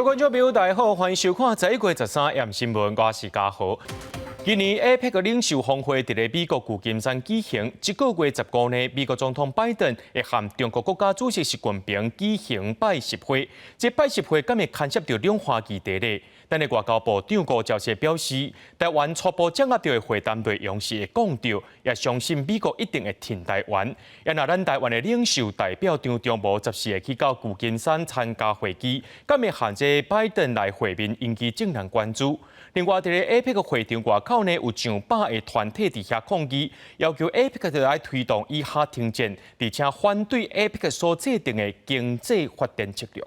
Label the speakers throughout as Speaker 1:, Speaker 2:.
Speaker 1: 各位觀眾朋友，大家好，歡迎收看11月13 M 新聞，我是嘉豪。今年 APEC 領袖峰會佇咧美國舊金山舉行，這個月15呢，美國總統拜登會和中國國家主席習近平舉行拜習會。這拜習會敢會牽涉著兩岸議題咧？但係外交部長吳釗燮表示，台灣初步掌握著的會談內容是會講著，也相信美國一定會挺台灣。也若咱台灣的領袖代表張忠謀14會去到舊金山參加會議，敢會和這拜登來會面，引起眾人關注。另外，佇咧 APEC 會場外口呢，有上百个團體佇遐抗議，要求 APEC 著愛推動以哈停戰，而且反對 APEC 所制定的經濟發展策略。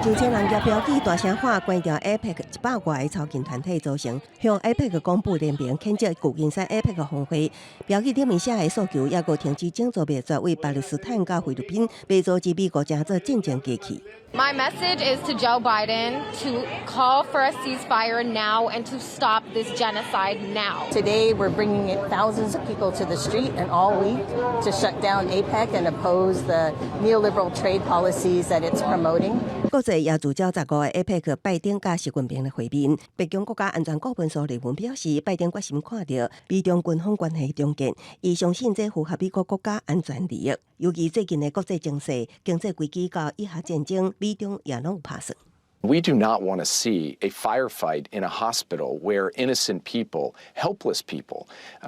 Speaker 2: 上千人舉標語大聲喊，關掉 APEC 100外个草根團體組成，向 APEC 廣播聯名譴責舊金山 APEC 峰會。標語頂面寫的訴求，抑閣停止種族滅絕，為巴勒斯坦佮菲律賓，袂阻止美國成做戰爭機器。
Speaker 3: My message is to Joe Biden to call for a ceasefire now and to stop this genocide now.
Speaker 4: Today we're bringing thousands of people to the street and all week to shut down APEC and oppose the neoliberal trade policies that it's promoting.
Speaker 2: 國際也聚焦15個 APEC 拜登佮習近平的會面。白宮國家安全顧問蘇利文表示，拜登決心看著美中軍方關係重建，伊相信這符合美國國家安全利益。尤其最近的國際情勢、經濟危機佮以哈戰爭，美中也攏有拍算。
Speaker 5: We do not want to see a firefight in a hospital where innocent people, helpless people,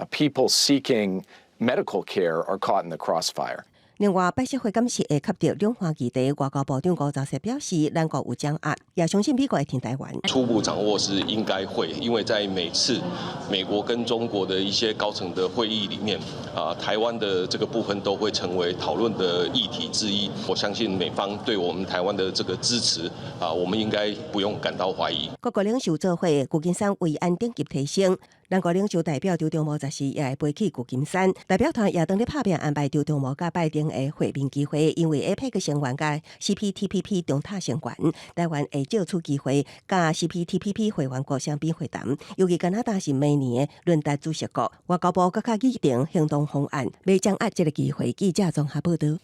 Speaker 5: people seeking medical care are caught in the crossfire.
Speaker 2: 另外，拜習會敢是會及著兩岸議題，外交部長吳釗燮表示，咱國有掌握，也相信美國會挺台灣。
Speaker 6: 初步掌握是應該會，因為在每次美國跟中國的一些高層的會議裡面，啊，台灣的這個部分都會成為討論的議題之一。我相信美方對我們台灣的這個支持，啊，我們應該不用感到懷疑。
Speaker 2: 各國領袖做伙，舊金山維安等級提升。咱國領袖代表張忠謀14也會飛去舊金山，代表團也當咧拍拚安排張忠謀佮拜登的會面機會，因為 APEC 成員佮 CPTPP 中塔成員，台灣會借此機會佮 CPTPP 會員國雙邊會談。尤其加拿大是明年的輪值主席國，外交部閣較擬定行動方案，欲掌握這个機會。記者綜合報導。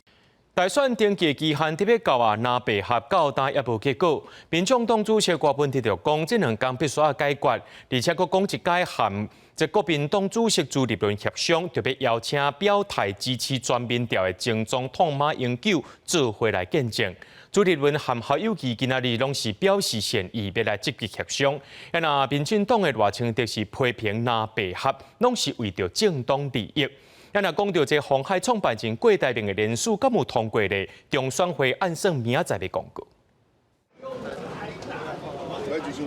Speaker 1: 大選登記期限特別到啊，藍白合到今猶無結果。民眾黨主席柯文哲就講，這兩工必須愛解決，而且閣講一擺和這國民黨主席朱立倫協商，特別邀請表態支持全民調的前總統馬英九做伙來見證。朱立倫和侯友宜今仔日攏是表示善意，欲來積極協商。啊，若民進黨的賴清德是批評藍白合，攏是為著政黨利益。啊，若講著這鴻海創辦人郭台銘的聯署，敢有通過咧？中選會按算明仔載欲公告。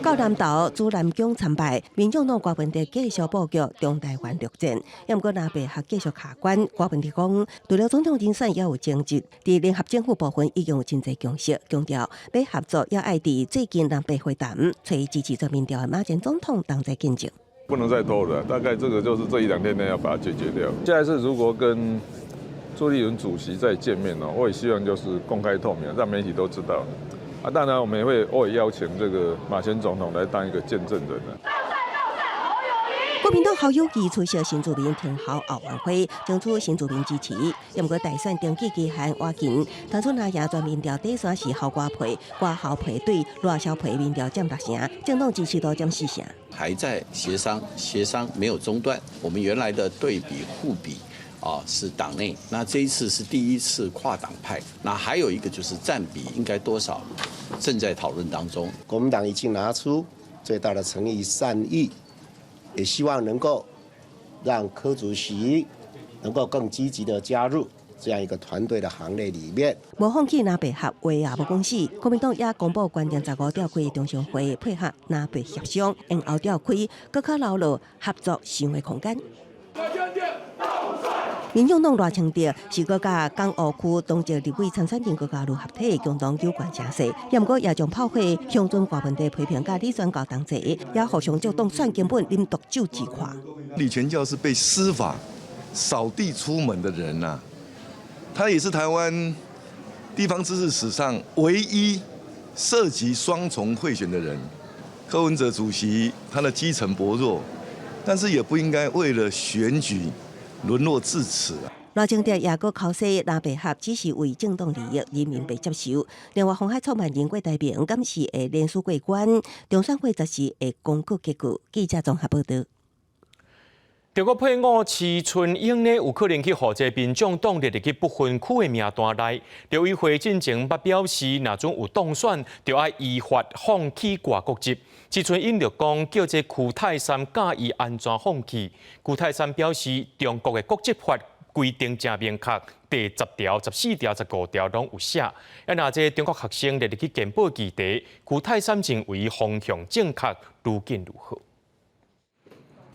Speaker 2: 到南投朱南薑參拜，民眾黨柯文哲繼續布局中台灣陸戰，毋過藍白合繼續卡關。柯文哲講，除了總統人選猶有爭執，佇聯合政府部分已經有真濟共識，強調欲合作猶愛佇最近藍白會談，揣支持全民調的馬前總統同齊見證。
Speaker 7: 不能再拖了，大概這個就是這一兩天內要把它解決掉。下一次如果跟朱立倫主席再見面哦，我也希望就是公開透明，讓媒體都知道。啊，當然我們也會我也邀請這個馬前總統來當一個見證人。
Speaker 2: 國民黨侯友宜出席新住民天后後援會，爭取新住民支持。毋過大選登記期限倚近，傳出藍營全民調底線是侯郭配，郭侯配對賴蕭配民調佔六成，政黨支持度佔四成。
Speaker 8: 還在協商，協商沒有中斷。我們原來的對比互比啊是黨內，那這一次是第一次跨黨派。那還有一個就是佔比應該多少，正在討論當中。
Speaker 9: 國民黨已經拿出最大的誠意善意，也希望能夠讓柯主席能夠更積極的加入這樣一個團隊的行列裡面。
Speaker 2: 無放棄藍白合，話也無講死。國民黨也公布決定15召開中常會，配合藍白協商，延後召開，閣較留落合作想的空間。民眾黨賴清德是閣佮港澳區黨籍立委參選人閣加入合體，共同有關聲勢。毋過也將炮火向準柯文哲批評佮李全教同齊，也互相借當選根本啉毒酒自誇。
Speaker 10: 李全教是被司法掃地出門的人吶，他也是台灣地方自治史上唯一涉及雙重賄選的人。柯文哲主席他的基層薄弱，但是也不應該為了選舉淪落至此啊！
Speaker 2: 賴清德也閣剾洗藍白合只是為政黨利益，人民袂接受。另外，鴻海創辦人郭台銘敢是會連署過關，中選會14會公告結果。記者綜合報導。
Speaker 1: 中國配偶徐春英呢，有可能去予這民眾黨列入去不分區的名單內。陸委會進前捌表示，若準有當選，就愛依法放棄外國籍。徐春英就講，叫這邱太三教伊按怎放棄。邱太三表示，中國的國籍法規定誠明確，第10條、14條、15條攏有寫。啊，若這中國學生列入去健保議題，邱太三認為方向正確，愈緊愈好。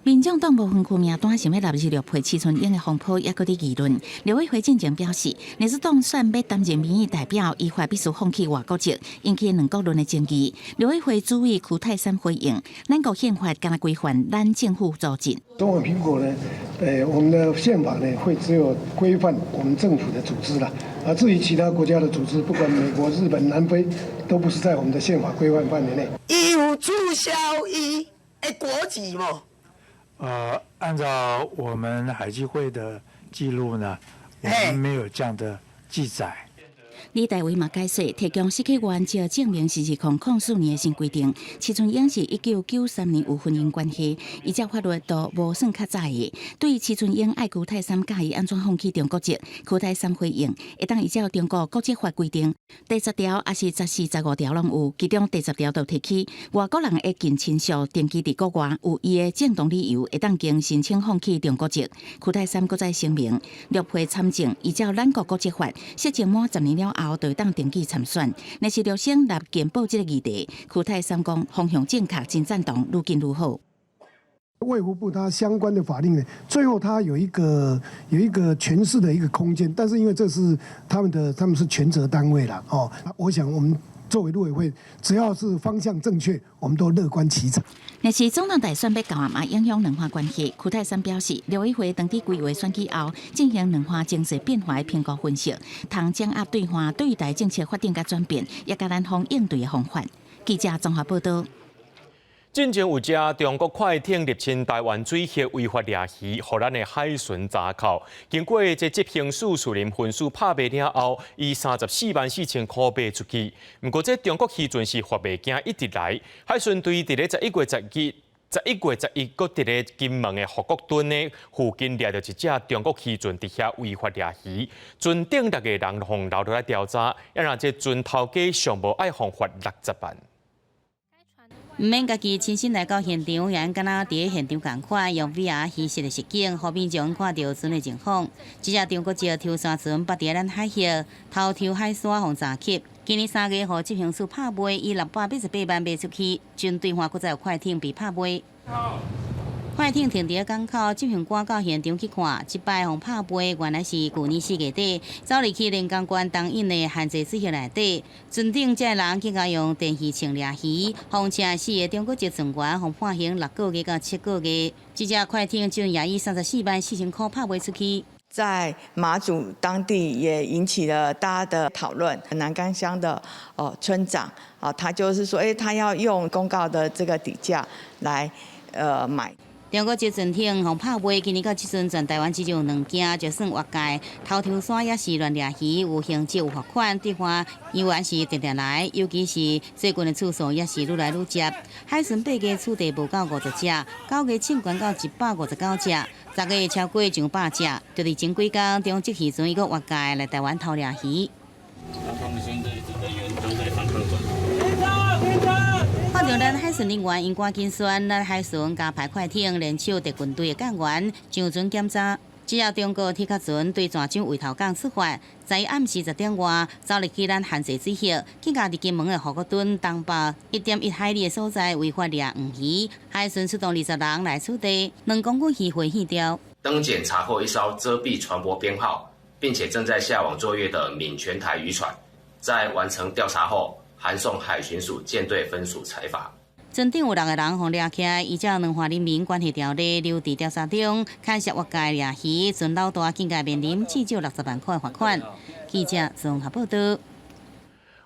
Speaker 11: 民眾黨無分區名單想欲納入陸配徐春英的風波，猶閣佇議論。陸委會進前表示，若是當選欲擔任民意代表，依法必須放棄外國籍，引起兩國論的爭議。陸委會主委邱太三回應：咱國憲法敢若規範咱政府組織。
Speaker 12: 中華民國呢，我們的憲法呢，會只有規範我們政府的組織啦，而至於其他國家的組織，不管美國、日本、南非，都不是在我們的憲法規範範圍內。
Speaker 13: 伊有註銷伊的國籍無？
Speaker 14: 按照我們海基會的記錄呢，我們沒有這樣的記載。
Speaker 11: 李大維嘛解釋，提供失去原則證明是2004年的新規定。徐春英是1993年有婚姻關係，依照法律都無算較早的。對徐春英愛邱太三教伊按怎放棄中國籍，邱太三回應，會當依照中國國籍法規定，第10條抑是14、15條攏有，其中第10條就提起外國人的近親屬登記佇國外，有伊的正當理由，會當經申請放棄中國籍。邱太三閣再聲明，陸配參政依照咱國國籍法，設定滿10年了後，就會當登記參選。若是陸生納健保這個議題，邱太三講方向正確，真贊同，愈緊愈好。
Speaker 12: 衛福部它相關的法令呢，最後它有一個詮釋的一個空間，但是因為這是他們的，他們是權責單位啦，哦，我想我們作為陸委會，只要是方向正確，我們都樂觀其成。
Speaker 11: 若是總統大選欲到啊，嘛影響兩岸關係。邱太三表示，陸委會當佇規劃選舉後，進行兩岸情勢變化的評估分析，通掌握對岸對台政策發展佮轉變，也佮咱方應對的方法。記者綜合報導。
Speaker 1: 進前有隻中國快艇入侵台灣水域違法掠魚，予咱的海巡查扣。經過這執行署樹林分署拍賣了後，以34萬4千箍賣出去。毋過這中國漁船是發袂驚，一直來。海巡隊佇咧11月10日、11月11，閣佇咧金門的護國墩的附近掠著一隻中國漁船佇遐違法掠魚，船頂六個人予留落來調查，啊若這船頭家上無愛予罰60萬。
Speaker 15: 毋免家己親身來到現場，也敢若佇咧現場仝款，用 VR 虛實的實景，予民眾看著船的情況。這隻中國籍抽沙船泊佇咱海域，偷抽海沙予查翕。今年3月，予執行署拍賣，以618萬賣出去。針對岸閣再有快艇被拍賣。快艇停佇港口，執行官到現場去看，這擺予拍賣，原來是舊年4月底，走入去連江縣東引的限制水域內底，船頂這个人竟然用電魚銃掠魚，予車四个中國籍船員予判刑6個月到7個月。這隻快艇就也以34萬4千箍拍賣出去。
Speaker 16: 在馬祖當地也引起了大家的討論。南竿鄉的村長啊，他就是說，他要用公告的這個底價來買。
Speaker 15: 中國籍船艇予拍賣，今年到這陣全台灣只有兩件，就算越界偷抽沙抑是亂掠魚，有刑責有罰款，對岸猶原是定定來，尤其是最近的次數也是愈來愈捷。海巡八月取締無夠50隻，9月衝懸到159隻，10月超過上百隻。就佇前幾工，中籍漁船伊閣越界來台灣偷掠魚。
Speaker 17: 人員都在反抗中。
Speaker 15: 看著咱海巡人員𪜶趕緊宣，咱海巡加派快艇聯手特勤隊的幹員上船檢查。只要中國鐵殼船對泉州圍頭港出發，在暗時10點外走入去咱限制水域，去共佇金門的護國墩東北1.1海里的所在違法掠黃魚，海巡出動20人來取締，2公斤魚貨去掉。
Speaker 18: 登檢查獲一艘遮蔽船舶編號，並且正在下網作業的閩全台漁船，在完成調查後，函送海巡署艦隊分署裁罰。
Speaker 15: 船頂有六個人予掠起來，依照兩岸人民關係條例留佇調查中，牽涉越界掠魚，船老大應該面臨至少60萬塊罰款。記者綜合報導。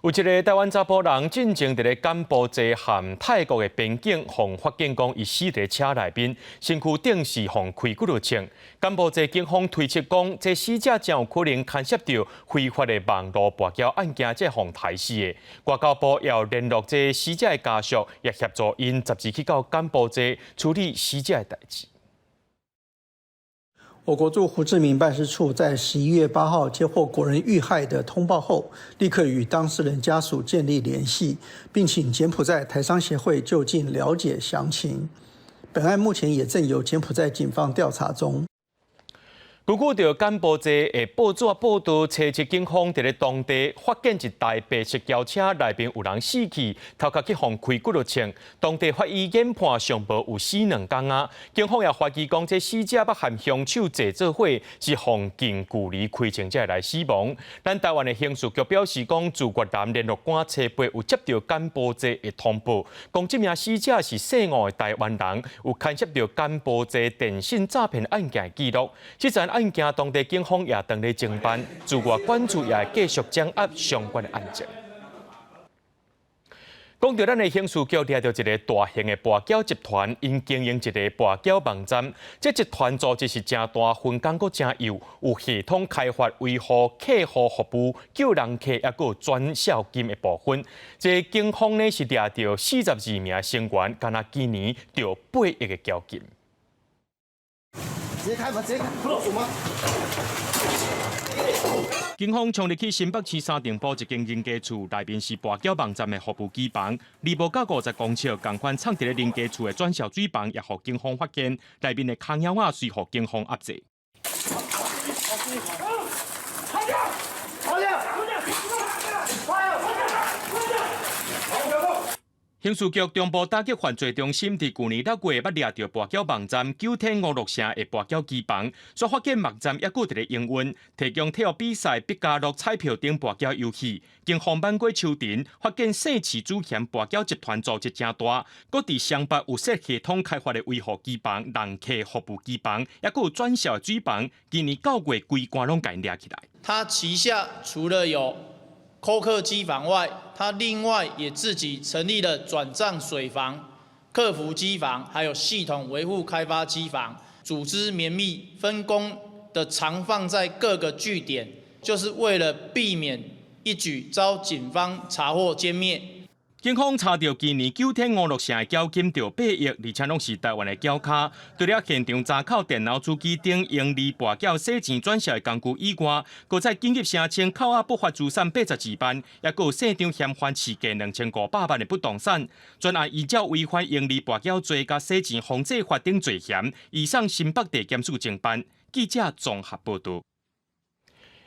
Speaker 1: 有一个台灣查埔人進前佇咧柬埔寨和泰國的邊境，予發現講伊死佇車內面，身軀頂是予開幾落槍。柬埔寨警方推測講，這死者真有可能牽涉著非法的網路跋筊案件，才予刣死的。外交部也有聯絡這死者的家屬，也協助𪜶集資去到柬埔寨處理死者的代誌。
Speaker 19: 我國駐胡志明辦事處在11月8號接獲國人遇害的通報後，立刻與當事人家屬建立聯繫，並請柬埔寨台商協會就近了解詳情。本案目前也正由柬埔寨警方調查中。
Speaker 1: 根據著柬埔寨的報紙報道，查緝警方佇咧當地發現一台白色轎車內面有人死去，頭殼去予開幾落槍。當地法醫研判上無有死兩工仔！警方也懷疑講，這死者捌和兇手坐做伙，是予近距離開槍才會來死亡。咱台灣的刑事局表示講，自越南聯絡官初八有接著柬埔寨的通報，講這名死者是姓吳的台灣人，有牽涉著柬埔寨電信詐騙案件的記錄。這層案件當地警方也正咧偵辦，駐外館處也會繼續掌握相關的案情。講著咱的刑事局掠著一个大型的跋筊集團，𪜶經營一个跋筊網站。這集團組織是誠大，分工閣誠幼，有系統開發維護客戶服務、救人客，抑閣有轉銷金的部分。這警方呢是掠著42名成員，敢若今年著8億的繳金。
Speaker 13: 直接開門，直接開，不老鼠嗎？
Speaker 1: 警方衝入去新北市三重埔一間人家厝，內面是跋筊網站的服務機房，2無到50公尺，仝款藏佇咧人家厝的轉銷水房，也予警方發現，內面的空藥仔隨予警方壓制。
Speaker 13: 跑掉！跑掉！跑掉！跑掉！
Speaker 1: 刑事局中部打擊犯罪中心佇舊年6月捌掠著跋筊網站九天娛樂城的跋筊機房，煞發現網站猶閣佇咧營運，提供體育比賽、筆加樂、彩票等跋筊遊戲。經方挽過抽查，發現姓氏主嫌跋筊集團組織誠大，閣佇雙北有設系統開發的維護機房、人客服務機房，猶閣有轉銷的水房，今年9月規罐攏共𪜶掠起來。
Speaker 20: 他旗下除了有扣客機房外，他另外也自己成立了轉賬水房、客服機房，還有系統維護開發機房，組織綿密，分工的藏放在各個據點，就是為了避免一舉遭警方查獲殲滅。
Speaker 1: 警方查著今年九天娛樂城的繳金著8億，而且攏是台灣的繳卡。除了現場查扣電腦主機頂盈利跋筊洗錢轉銷的工具以外，閣在緊急聲稱扣押不法資產82萬，抑閣有現場嫌犯市價2500萬的不動產。全案依照違反盈利跋筊罪佮洗錢防制法等罪嫌，移送新北地檢署偵辦。記者綜合報導。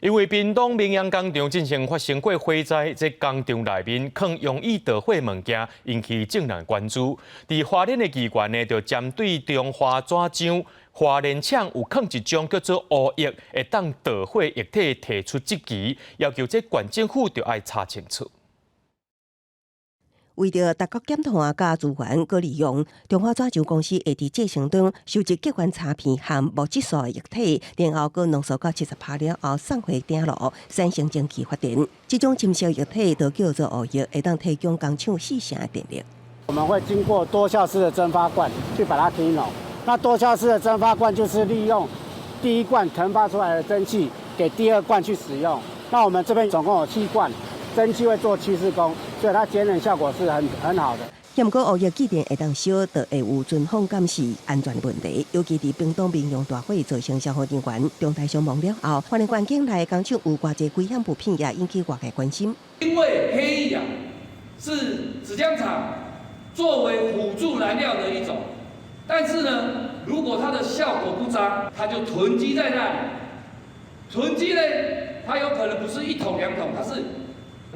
Speaker 1: 因為屏東明陽工廠進前發生過火災，這工廠內面囥容易著火物件，引起眾人關注。佇花蓮的議員呢，就針對中華紙張花蓮廠有囥一種叫做烏液，會當著火液體提出質疑，要求這縣政府著愛查清楚。
Speaker 2: 為著達國減碳佮資源閣利用，中華紙張公司會佇製程中收集激原殘片和木質素的液體，然後閣濃縮到70%了後送回鼎爐，產生蒸汽發電。這種深色液體就叫做烏液，會當提供工廠四成的電力。
Speaker 21: 我們會經過多效式的蒸發罐去把它提濃。那多效式的蒸發罐就是利用第一罐騰發出來的蒸汽，給第二罐去使用。那我們這邊總共有七罐。蒸汽會做七次工，所以它節能效果是很好的。
Speaker 2: 毋過烏液既然會當燒，就會有存放監視安全問題。尤其佇屏東民用大火造成消防人員重大傷亡了後，花蓮縣境內工廠有偌濟危險物品，也引起外界關心。
Speaker 22: 因為黑液啊，是紙漿廠作為輔助燃料的一種，但是呢，如果它的效果不彰，它就囤積在那裡。囤積呢，它有可能不是一桶兩桶，它是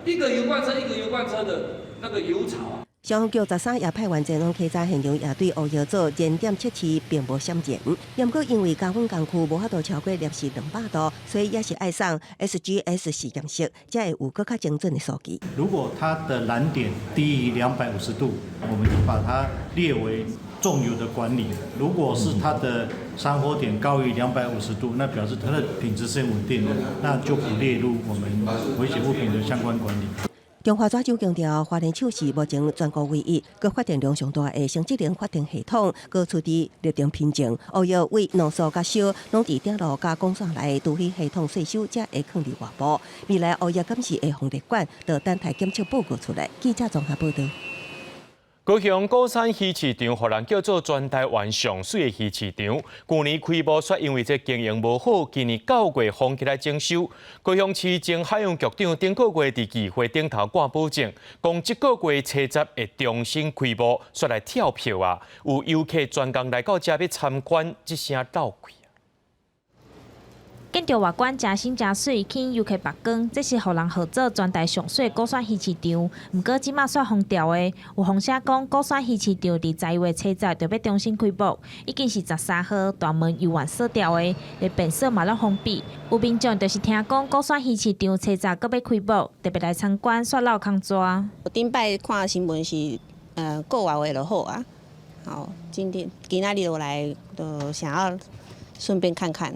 Speaker 22: 一個油罐車一個油罐車的那個油槽啊。
Speaker 2: 消防局13也派員前往稽查現場，也對烏液做燃點測試，並無閃燃。毋過因為加溫工序無法度超過攝氏200度，所以也是愛送 SGS 實驗室，才會有閣較精準的數據。
Speaker 23: 如果它的燃點低於250度，我們就把它列為重油的管理。如果是它的山火點高於250度，那表示它的品質是穩定的，那就不列入我們危險物品的相關管理。
Speaker 2: 中華紙廠強調，花蓮廠是目前全國唯一閣發電量上大的生質能發電系統，閣處佇熱點平靜。烏藥為濃縮佮燒，攏佇鼎爐佮講線內除去系統稅收，才會囥佇外部。未來烏藥敢是會予熱管，就等待檢測報告出來。記者綜合報道。
Speaker 1: 高雄鼓山魚市場，予人叫做全台灣上媠的魚市場。舊年開幕，卻因為這經營無好，今年9月封起來整修。高雄市前海洋局長頂個月佇議會頂頭掛保證，講這個月初十會重新開幕，煞來跳票啊！有遊客專工來到遮欲參觀，這聲鬥氣。
Speaker 3: 建築外觀誠新誠媠，吸引遊客目光。這是予人號做全台上媠鼓山魚市場。毋過這馬煞封掉的。有風聲講，鼓山魚市場佇11月初十就欲重新開幕，已經是13號大門猶原鎖掉的，連便所嘛攏封閉。有民眾就是聽講鼓山魚市場初十閣欲開幕，特別來參觀，煞落空逝。
Speaker 4: 我頂擺看新聞是，個外月就好啊。好，今天今仔日落來，就想要順便看看。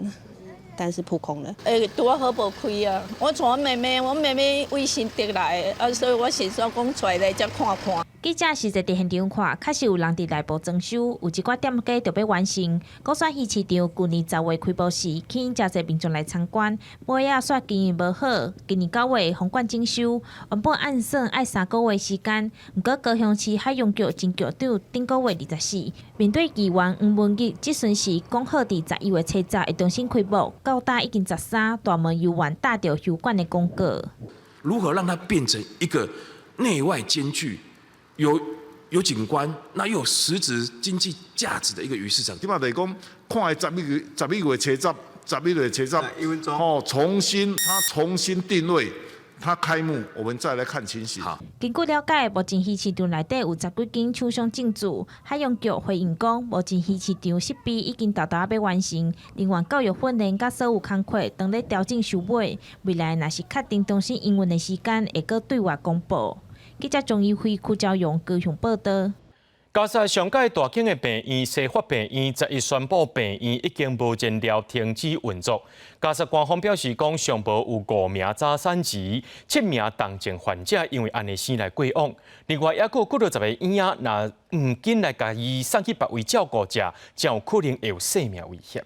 Speaker 4: 但是撲空了。
Speaker 5: 欸，拄仔好無開啊！我帶我妹妹，我妹妹為新竹來的，啊，所以我想說講帶來遮看看。
Speaker 3: 記者實際佇現場看，確實有人佇內部裝修，有一寡店家就欲完成。鼓山魚市場舊年10月開幕時，吸引誠濟民眾來參觀，尾仔煞經營無好，今年9月封館整修，原本按算愛3個月時間，毋過高雄市海洋局前局長頂個月24，面對議員黃文義質詢時講好佇11月初十會重新開幕，到今已經13，大門猶原貼著休館的公告。
Speaker 24: 如何讓它變成一個內外兼具，有景觀，那又有實質經濟價值的一個魚市場？
Speaker 25: 這馬就是講，看十一月初十，11月初十，哦，重新它重新定位，它開幕，我們再來看情形。
Speaker 3: 根據了解，目前魚市場內底有十幾間廠商進駐。海洋局回應講，目前魚市場設備已經沓沓仔欲完成，人員教育訓練佮所有工課當咧調整收尾。未來若是確定重新營運的時間，會閣對外公布。記者鍾怡輝、柯昭勇高雄報道。
Speaker 1: 加沙上蓋大間的病院西法病院11宣布病院已經無燃料停止運作。加沙官方表示講，上無有五名早產兒、七名重症患者因為按呢生來過往。另外，猶閣有幾若十個嬰仔，若毋緊來共伊送去別位照顧者，將有可能會有性命危險。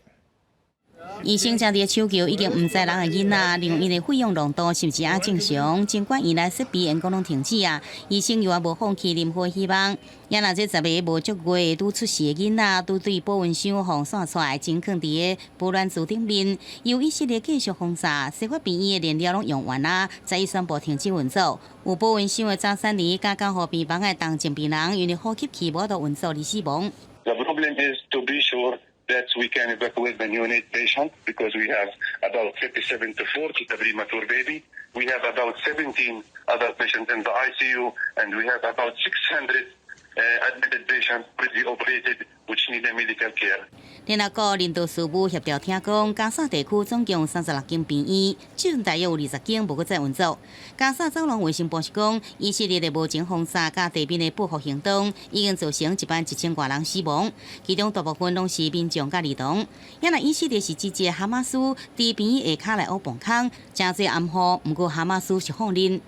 Speaker 15: 醫生正佇搶救已經毋知人的囡仔，認為𪜶的血氧濃度是毋是猶正常？儘管院內設備員工攏停止啊，醫生猶原無放棄任何希望。也若這十个無足月拄出世的囡仔，拄對保溫箱予散出來，正囥佇個保暖櫥頂面。由以色列繼續轟炸，西法病院的燃料攏用完啊，十一宣布停止運作。有保溫箱的早產兒佮監護病房的重症病人，因為呼吸器無法度運作而死亡。
Speaker 26: The problem is to be sure that we can evacuate the neonate patient because we have about 37 to 40 premature baby. We have about 17 other patients in the ICU, and we have about 600 admitted patients already operated, which need medical care.
Speaker 15: 聯合國人道事務協調廳講，加沙地區總共有36間病院，這陣大約有20間無閣再運作。加沙走廊衛生部是講，以色列的無情轟炸佮地面的報復行動，已經造成11,000外人死亡，其中大部分攏是民眾佮兒童。也若以色列是指責哈馬斯佇病院下跤來挖防空，誠濟暗號，毋過哈馬斯是否認。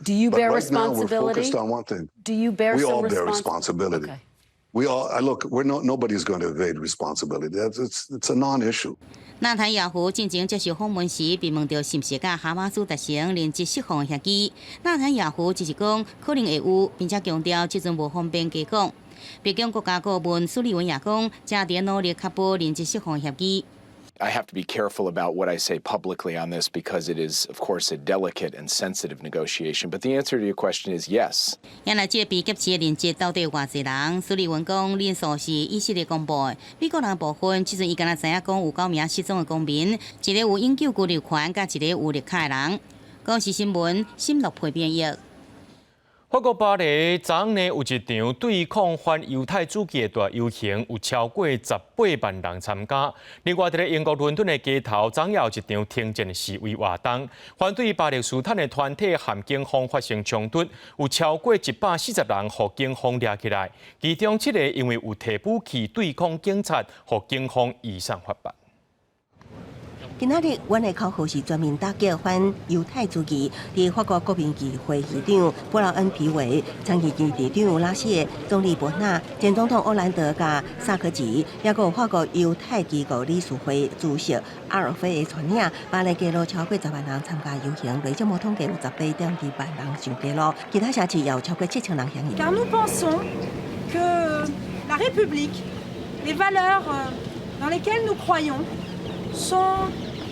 Speaker 27: Do you bear
Speaker 28: But right now, we're
Speaker 27: responsibility?
Speaker 28: focused on one thing.
Speaker 27: Do you bear
Speaker 28: We
Speaker 27: some
Speaker 28: all bear
Speaker 27: responsibility?
Speaker 28: responsibility. We all, I look, we're not, nobody's going to evade responsibility. It's a non-issue.
Speaker 15: 納坦雅胡進前接受訪問時，被問到是毋是佮哈馬斯達成人質釋放協議。納坦雅胡只是講可能會有，並且強調這陣無方便加講。白宮國家顧問蘇利文也講，正佇努力確保人質釋放協議。
Speaker 29: I have to be careful about what I say publicly on this because it is, of course, a delicate and sensitive negotiation. But the answer to your question is yes.
Speaker 15: 原來這個被劫持的人質到底有偌濟人？蘇利文講，人數是以色列公布的，美國人部分，這陣伊敢若知影講有九名失蹤的公民，一個有永久居留權，佮一個有綠卡的人。公視新聞，新樂配編譯。
Speaker 1: 法國巴黎昨昏呢有一場對抗反猶太主義的大遊行，有超過18萬人參加。另外，佇咧英國倫敦的街頭，昨也有一場停戰的示威活動，反對巴勒斯坦的團體和警方發生衝突，有超過140人予警方掠起來，其中七個因為有提武器對抗警察，予警方移送法辦。
Speaker 2: 今仔日，阮的口號是全面打擊反猶太主義。佇法國國民議會議長布勞恩皮維、參議院議長拉謝、總理伯納、前總統奧蘭德佮薩科齊，抑閣有法國猶太機構理事會主席阿爾菲的帶領，巴黎街路超過10萬人參加遊行，累計無統計有18.2萬人上街路，其他城市也有超過7000人響應。
Speaker 6: Car nous pensons que la République, les valeurs dans lesquelles nous croyons sont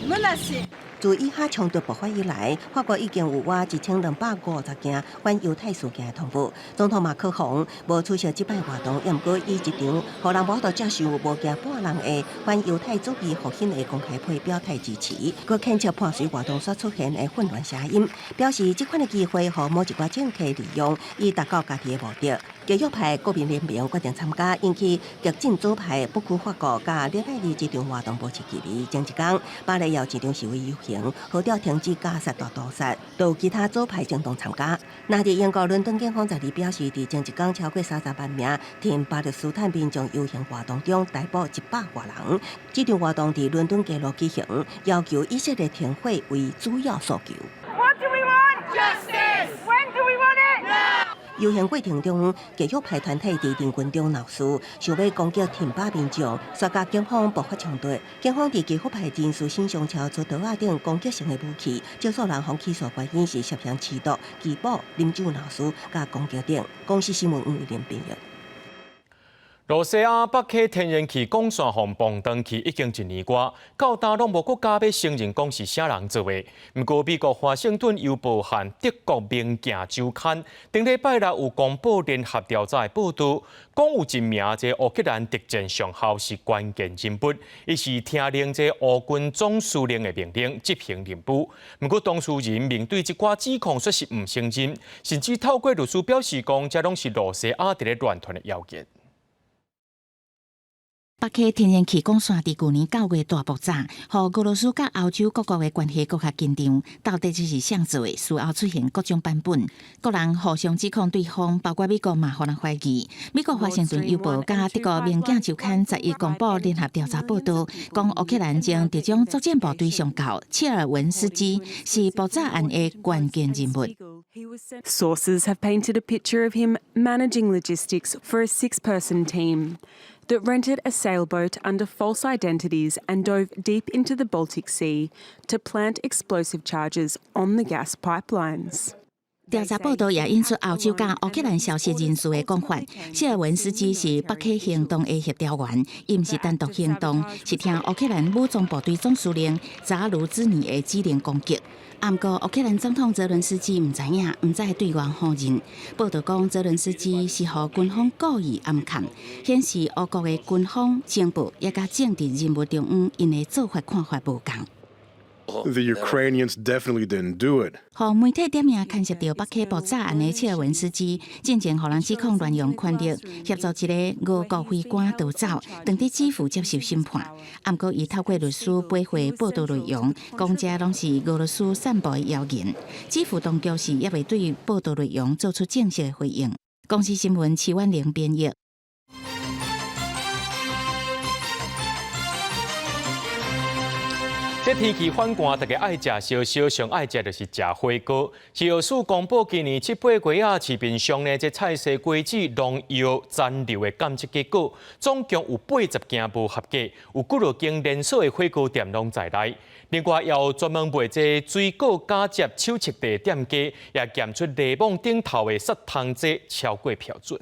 Speaker 6: menacées.
Speaker 2: 自以哈衝突爆發以來，法國已經有倚1250件反猶太事件的通報。總統馬克宏無出席這擺活動，也毋過以一張予人無法度接受無驚半人的反猶太主義復興的公開批表態支持，閣譴責破碎活動所出現的混亂聲音，表示這款的機會予某一寡政客利用，以達到家己的目的。極右派國民聯盟決定參加，引起激進左派不屈法國佮禮拜二這場活動保持距離。前一工，巴黎有一場示威遊行，號召停止加薩大屠殺，都有其他左派政黨參加。若佇英國倫敦警方12表示，佇前一工超過30萬名挺巴勒斯坦民眾遊行活動中，逮捕100外人。這場活動佇倫敦街路舉行，要求以色列停火為主要訴求。
Speaker 6: What do we want? Justice. When do we want it? Now.
Speaker 2: 遊行過程中，極右派團體佇人群中鬧事，想欲攻擊挺巴民眾，煞佮警方爆發衝突。警方佇極右派人士身上查出刀仔等攻擊性的武器，少數人予起訴原因是涉嫌持毒、拒捕、啉酒鬧事、佮攻擊等。公視新聞吳偉林編譯。
Speaker 1: 羅西亞北溪天然氣管線予磅斷去已經一年外，到今攏無國家欲承認講是啥人做的。毋過美國華盛頓郵報和德國明鏡週刊頂禮拜六有公布聯合調查的報導，講有一名這烏克蘭特戰上校是關鍵人物，伊是聽令這烏軍總司令的命令執行任務。毋過當事人面對這寡指控，說是毋承認，甚至透過律師表示講，這攏是羅西亞佇咧亂傳的謠言。
Speaker 7: 北溪天然氣管線佇舊年9月大爆炸，予俄羅斯佮歐洲各國的關係閣較緊張。到底這是誰做的？事後出現各種版本，各人互相指控對方，包括美國嘛，予人懷疑。美國華盛頓郵報佮德國明鏡週刊11公布聯合調查報導，講烏克蘭前特種作戰部隊上校切爾文斯基是爆炸案的關鍵人物。
Speaker 8: Sources have painted a picture of him managing logistics for a six-person team that rented a sailboat under false identities and dove deep into the Baltic Sea to plant explosive charges on the gas pipelines.
Speaker 7: 調查報導也引述歐洲佮烏克蘭消息人士的講法，謝爾文斯基是北溪行動的協調員，伊毋是單獨行動，是聽烏克蘭武裝部隊總司令扎盧茲尼的指令攻擊。毋過烏克蘭總統澤倫斯基毋知影，毋才會對外否認。報導講，澤倫斯基是予軍方故意暗崁，顯示烏國的軍方情報也佮政治人物中央𪜶的做法看法無仝。
Speaker 9: The Ukrainians definitely didn't do it.
Speaker 7: 予媒體點名牽涉著北溪爆炸案的切爾文斯基，進前予人指控亂用權力，協助一个俄國飛官逃走，當佇基輔接受審判。毋過伊透過律師駁回報導內容，講這攏是俄羅斯散布的謠言。基輔當局是猶未對報導內容做出正式的回應。公視新聞齊婉玲編譯。
Speaker 1: 這天氣反寒，大家愛食燒燒，上愛食就是食火鍋。食藥署公布今年七八月仔市面上呢，這菜蔬果子農藥殘留的檢測結果，總共有80件無合格，有幾落間連鎖的火鍋店攏在內。另外，也有專門賣這水果加接手測的店家，也檢出檸檬頂頭的殺蟲劑超過標準。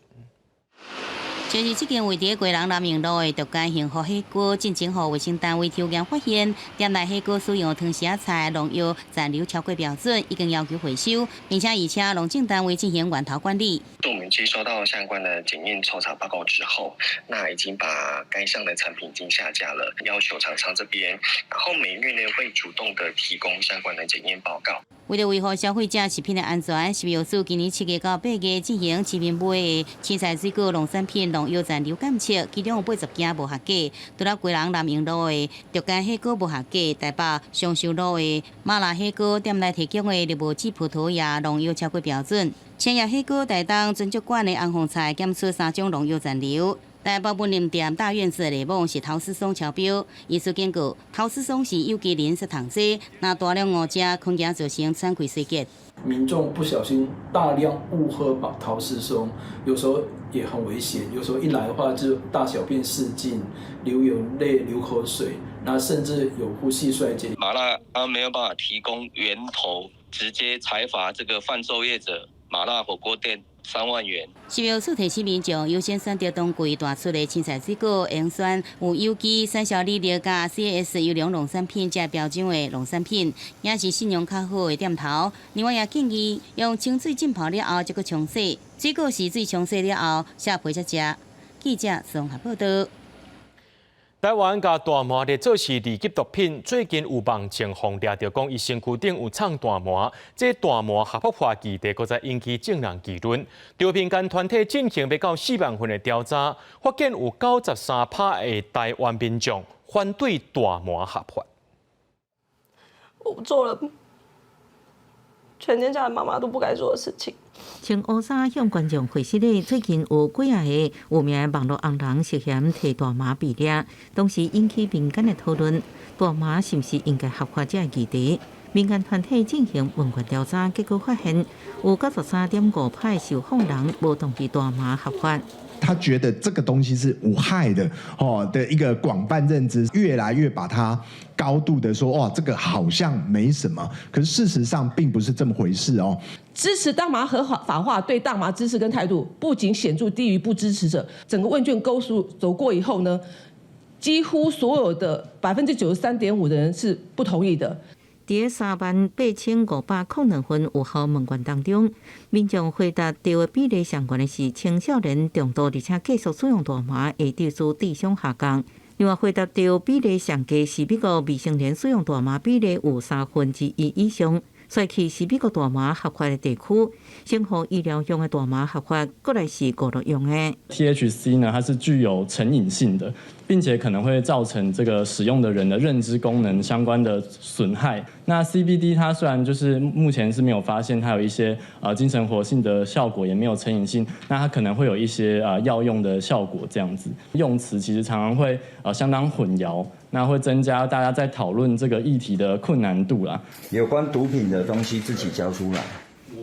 Speaker 15: 就是這間位佇基隆南榮路的獨家幸福火鍋，進前予衛生單位抽驗發現，店內火鍋使用湯匙仔菜農藥殘留超過標準，已經要求回收，並且已請農政單位進行源頭管理。
Speaker 10: 我們接收到相關的檢驗抽查報告之後，那已經把該項的產品已經下架了，要求廠商這邊，然後每月呢會主動的提供相關的檢驗報告。
Speaker 15: 為著維護消費者食品的安全，食藥署今年7月到8月進行市面賣的青菜、水果、農產品農藥殘留檢測，其中有80件無合格。除了基隆南榮路的獨家火鍋無合格，台北松壽路的麻辣火鍋店內提供的綠帽子葡萄葉農藥超過標準。千葉火鍋台東尊爵館的紅鳳菜檢出三種農藥殘留。台北文林店大院子的內網是陶斯松超標，醫師警告，陶斯松是有機磷殺蟲劑，若大量誤食，可能造成喘氣衰竭。
Speaker 11: 民眾不小心大量誤喝陶斯松，有時候也很危險。有時候一來的話就大小便失禁、流眼淚、流口水，那甚至有呼吸衰竭。
Speaker 10: 麻辣他沒有辦法提供源頭，直接裁罰這個販售業者麻辣火鍋店3萬元。
Speaker 15: 食藥署提醒民眾優先選擇當季大出的青菜水果，用選有有機、產銷履歷佮 CAS 優良農產品這標準的農產品，也是信用較好的店頭。另外也建議用清水浸泡了後，再閣沖洗，水果是水沖洗了後，削皮才食。記者綜合報道。
Speaker 1: 台灣共大麻列做是二級毒品，最近有網站予掠著講，伊身軀頂有藏大麻，這大麻合法化議題，閣再引起眾人議論。著民間團體進行欲到4萬份的調查，發現有93%的台灣民眾反對大麻合法。
Speaker 12: 我做了全天下的媽媽都不該做的事情。
Speaker 7: 穿烏衫向觀眾會失禮，最近有幾仔个有名的網路紅人涉嫌提大麻被掠，當時引起民間的討論，大麻是毋是應該合法這個議題。民間團體進行問卷調查，結果發現有93.5%的受訪人無同意大麻合法。
Speaker 13: 他覺得這個東西是無害的，哦的一個廣泛認知，越來越把它高度的說，哇，這個好像沒什麼，可是事實上並不是這麼回事哦。
Speaker 14: 支持大麻合法化，對大麻知識跟態度不僅顯著低於不支持者。整個問卷勾數走過以後呢，幾乎所有的93.5%的人是不同意的。
Speaker 7: 佇38,502份有效問卷當中，民眾回答對的比例上懸的是青少年重度而且繼續使用大麻會導致智商下降。另外回答對比例上低是美國未成年使用大麻比例有1/3以上。跩去是美國大麻合法的地區，先予醫療用的大麻合法，閣來是娛樂用的。
Speaker 16: THC 呢，它是具有成癮性的，並且可能會造成這個使用的人的認知功能相關的損害。那 CBD 它雖然就是目前是沒有發現它有一些精神活性的效果，也沒有成癮性，那它可能會有一些藥用的效果，這樣子用詞其實常常會相當混淆。那會增加大家在討論這個議題的困難度啦。
Speaker 17: 有關毒品的東西自己交出來。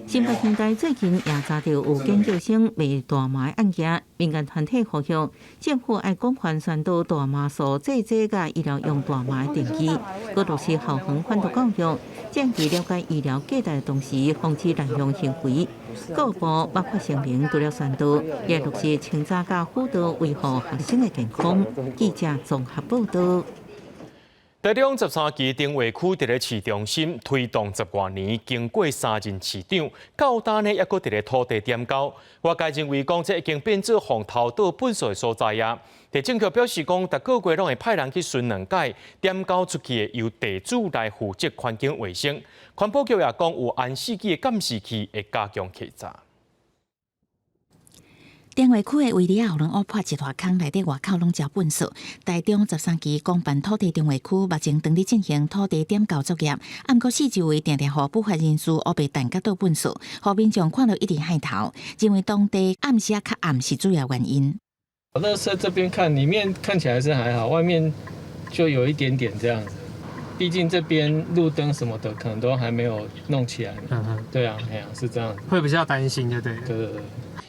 Speaker 7: 新北兄弟最近也查著有研究生賣大麻案件，民間團體呼籲政府愛廣泛宣導大麻素製劑佮醫療用大麻的定義，閣落實校園反毒教育，降低了解醫療價值的同時，防止濫用行為。各部捌發聲明，除了宣導，也落實清查佮輔導維護學生的健康。記者綜合報道。
Speaker 1: 台中十三期重劃區佇咧市中心推動十外年，經過三任市長，到今呢，猶閣佇咧土地點交。外界認為講，這已經變做予偷倒糞埽的所在啊。地政局表示講，逐個月攏會派人去巡兩擺，點交出去的由地主來負責環境衛生。環保局也講，有安四機的監視器會加強稽查。
Speaker 7: 重劃區的圍籬仔，予人挖破一大空，內底外口攏澆糞埽。台中十三期公辦土地重劃區目前正佇進行土地點交作業，毋過四周圍定定予不法人士烏白擲佮倒糞埽，予民眾看著一直害頭，認為當地暗時仔較暗是主要原因。
Speaker 18: 垃圾這邊看，裡面看起來是還好，外面就有一點點這樣子。畢竟這邊路燈什麼的可能都還沒有弄起來。嗯哼，對啊，哎呀，是這樣子。
Speaker 19: 會比較擔心，就對。
Speaker 18: 對對對。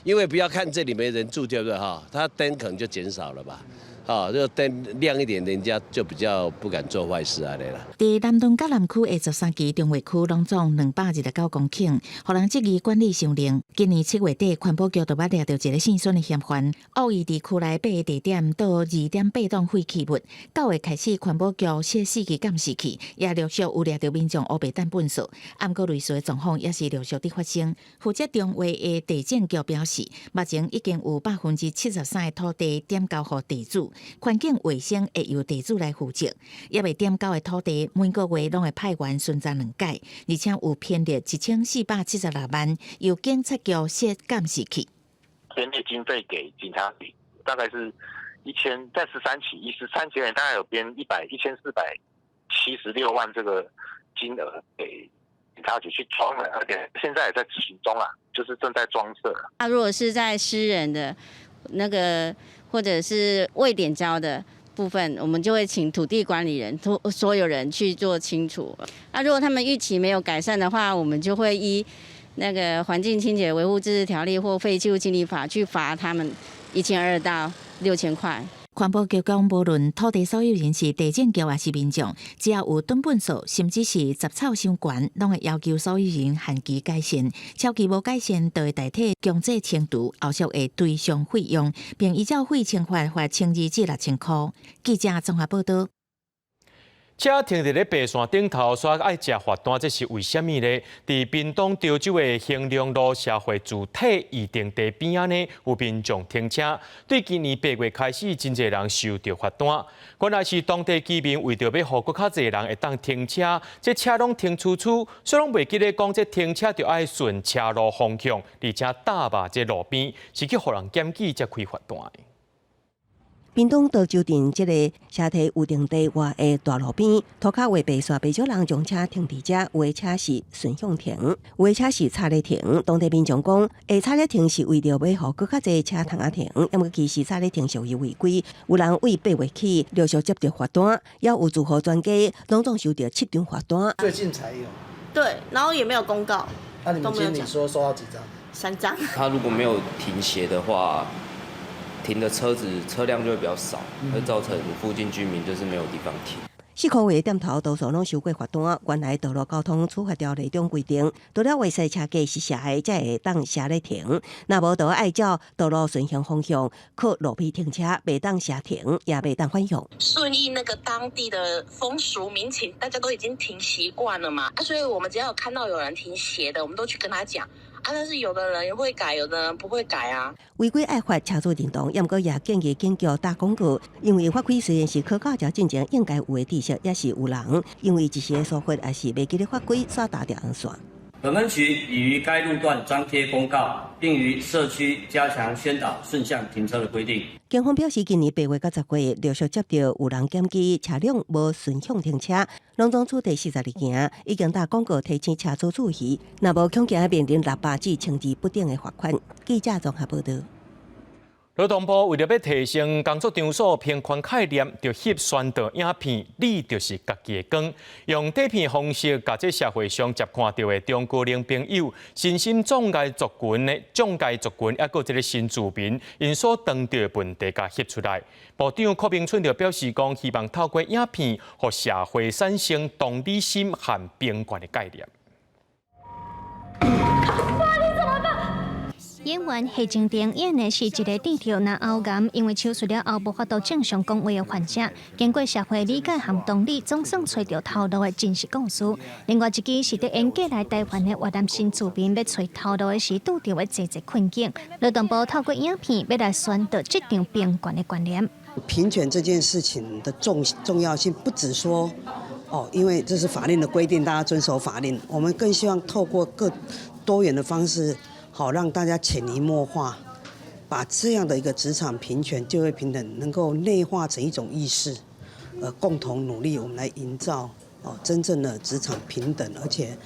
Speaker 27: 因為不要看這裡沒人住，對不對哈？他燈可能就減少了吧。哦，這個燈亮一點，人家就比較不敢做壞事啊，對啦。
Speaker 7: 佇南屯佮南區的十三期重劃區，攏總229公頃，予人質疑管理傷亂。今年7月底，環保局就捌掠著一个姓孫的嫌犯，惡意佇區內八个地點倒2.8噸廢棄物。9月開始，環保局設四支監視器，也陸續有掠著民眾烏白擲糞埽。毋過類似的狀況也是陸續佇發生。負責重劃的地政局表示，目前已經有73%的土地點交予地主。環境衛生會由地主來負責，猶未點交的土地每個月攏會派員巡查兩擺，而且有編列1476萬，由警察局設監視器。
Speaker 30: 編列經費給警察局，大概是一千，在十三期，以十三期大概有編1476萬這個金額給警察局去裝了，而且現在也在執行中啊，就是正在裝設。
Speaker 31: 啊，如果是在私人的那個。
Speaker 3: 或者是未點交的部分，我們就會請土地管理人、所有人去做清除。那如果他們逾期沒有改善的話，我們就會依那個環境清潔維護自治條例或廢棄物清理法去罰他們1200到6000塊。
Speaker 7: 環保局講，無論土地所有人是地政局抑是民眾，只要有囤糞所，甚至是雜草傷懸，攏會要求所有人限期改善。超期無改善，就會代替強制清除，後續會追償費用，並依照廢清法罰1200至6000箍。記者綜合報導。
Speaker 1: 車停佇咧白線頂頭，煞愛食罰單，這是為啥物呢？佇屏東潮州的興隆路社會住宅預定地邊仔呢，有民眾停車。對今年8月開始，真濟人收著罰單。原來是當地居民為著欲予閣較濟人會當停車，這車攏停出出，所以攏袂記咧講，這停車著愛順車路方向，而且搭肉這路邊，是去予人檢舉才開罰單的。
Speaker 2: 屏東潮州鎮這個社體預定地外的大路邊，塗跤畫白線，袂少人將車停佇遮，有的車是順向停，有的車是插咧停。當地民眾講，會插咧停是為著欲予閣較濟車通仔停，毋過其實插咧停屬於違規。有人對8月起陸續接著罰單，也有住戶專家攏總收著七張罰單。
Speaker 4: 最近才有。
Speaker 12: 對，然後也沒有公告。
Speaker 4: 那你們經理說收到幾張？3
Speaker 12: 張。
Speaker 5: 他如果沒有停斜的話，停的車子車輛就會比較少，會造成附近居民就是沒有地方停。
Speaker 2: 四箍的店頭多數攏收過罰單。原來道路交通處罰條例中規定，除了話說車架是斜的，才會當斜咧停。若無就愛照道路順行方向，靠路邊停車，袂當斜停，也袂當反向。
Speaker 19: 順應那個當地的風俗民情，大家都已經停習慣了嘛。啊，所以我們只要有看到有人停斜的，我們都去跟他講。啊，但是有的人會改，有的人不會改啊。
Speaker 2: 違規愛罰車主認同，毋過也建議警局打廣告，因為法規雖然是考駕照進前應該有的知識，也是有人因為一時的疏忽，抑是袂記得法規，煞踏著紅線。
Speaker 20: 本分局已於該路段張貼公告，並於社區加強宣導順向停車的規定。
Speaker 2: 警方表示，今年8月到10月，陸續接著有人檢舉車輛無順向停車，攏總處罰42件，已經打廣告提醒車主注意，若無恐驚面臨600至1200不等的罰款。記者綜合報導。
Speaker 1: 勞動部為著欲提升工作場所平權概念，就翕宣導影片，你就是家己的光，用短片方式，共這社會上捷看著的中高齡朋友、身心障礙族群的障礙族群，抑閣這个新住民，𪜶所當著的問題，共翕出來。部長柯銘春就表示講，希望透過影片，予社會產生同理心和平權的概念。
Speaker 21: 媽，你怎麼辦？演員謝靜婷演的是一个得著咽喉癌，因為手術了後無法度正常講話的患者，經過社會理解和同理，總算揣著頭路的真實故事。另外一支是佇演過來台灣的越南新住民，欲揣頭路的時拄著的濟濟困境。勞動部透過影片，欲來宣導職場平權的觀念。
Speaker 22: 平權這件事情的重要性，不只說哦，因為這是法令的規定，大家遵守法令。我們更希望透過各多元的方式，好讓大家潛移默化，把這樣的一個職場平權、就業平等，能夠內化成一種意識，共同努力，我們來營造哦真正的職場平等而且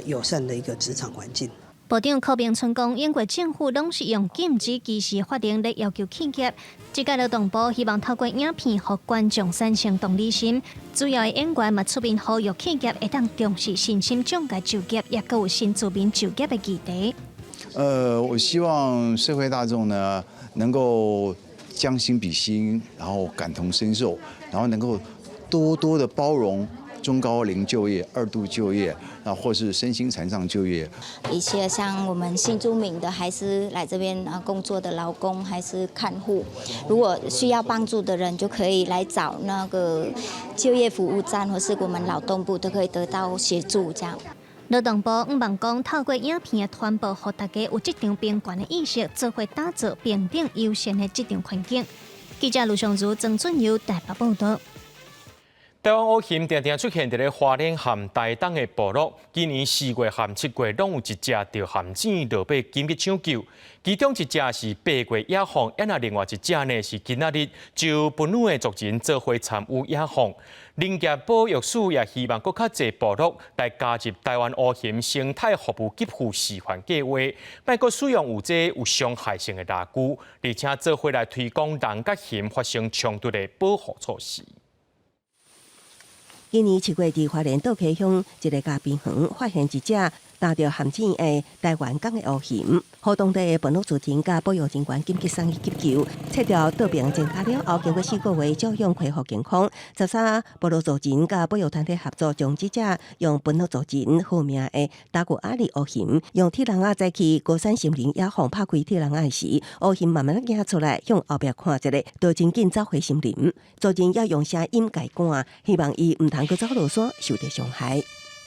Speaker 22: 友善的一個職場環境。
Speaker 21: 部長柯銘春講，英國政府攏是用禁止歧視法令來要求企業。這屆勞動部希望透過影片，予觀眾產生同理心。主要的演員嘛出面呼籲企業會當重視身心障礙就業，抑閣有新住民就業的議題。
Speaker 23: 我希望社會大眾呢，能夠將心比心，然後感同身受，然後能夠多多的包容中高齡就業、二度就業，啊，或是身心殘障就業。
Speaker 24: 一些像我們新住民的，還是來這邊啊工作的勞工，還是看護，如果需要幫助的人，就可以來找那個就業服務站，或是我們勞動部，都可以得到協助。這樣。
Speaker 21: 勞動部向望講，透過影片的傳播，予大家有職場平權的意識，做伙打造平等友善的職場環境。記者盧尚如、曾俊佑台北報導。
Speaker 1: 台灣烏熊定定出現佇咧花蓮和台東的部落，今年4月和7月攏有一隻著陷阱落尾緊急搶救，其中一隻是8月野放，啊若另外一隻呢是今仔日就歕女的族人做伙參與野放。林業保育署也希望閣較濟部落來加入台灣烏熊生態服務給付示範計劃，莫閣使用有這有傷害性的獵具，而且做伙來推廣人佮熊發生衝突的保護措施。
Speaker 2: 今年7月，佇花蓮倒溪鄉一个咖啡園發現一隻踏著陷阱的台灣港的烏熊，予當地的歕女族人佮保育人員緊急送去急救，切掉倒爿針腳了後，經過4個月照樣恢復健康。13部落族人佮保育團體合作，將這隻用歕女族人號名的達古阿里烏熊，用鐵籠仔載去高山森林野放，拍開鐵籠仔時，烏熊慢慢仔行出來，向後壁看一下，就真緊走回森林。族人猶用聲音共伊趕，希望伊毋通閣走落山，受著傷害。